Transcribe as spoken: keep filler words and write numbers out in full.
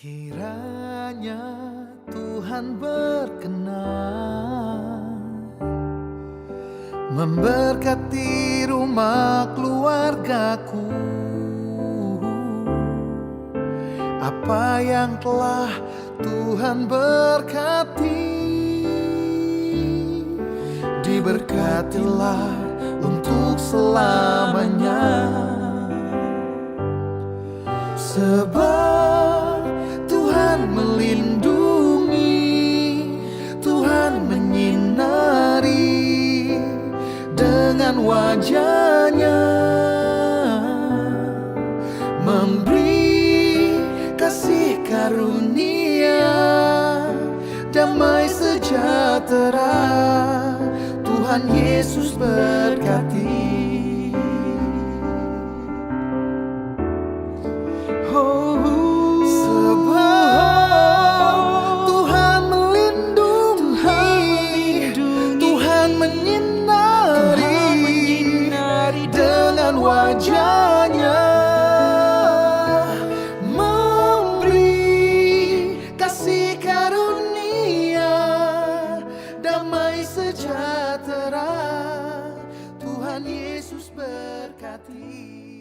Kiranya Tuhan berkenan memberkati rumah keluargaku. Apa yang telah Tuhan berkati, diberkatilah untuk selamanya. Sebab Tuhan melindungi, Tuhan menyinari dengan wajah-Nya, memberi kasih karunia, damai sejahtera. Tuhan Yesus berkati. Oh, sebab Tuhan melindungi, Tuhan menyinari dengan wajah-Nya, memberi kasih karunia, damai sejahtera. Tuhan Yesus berkati.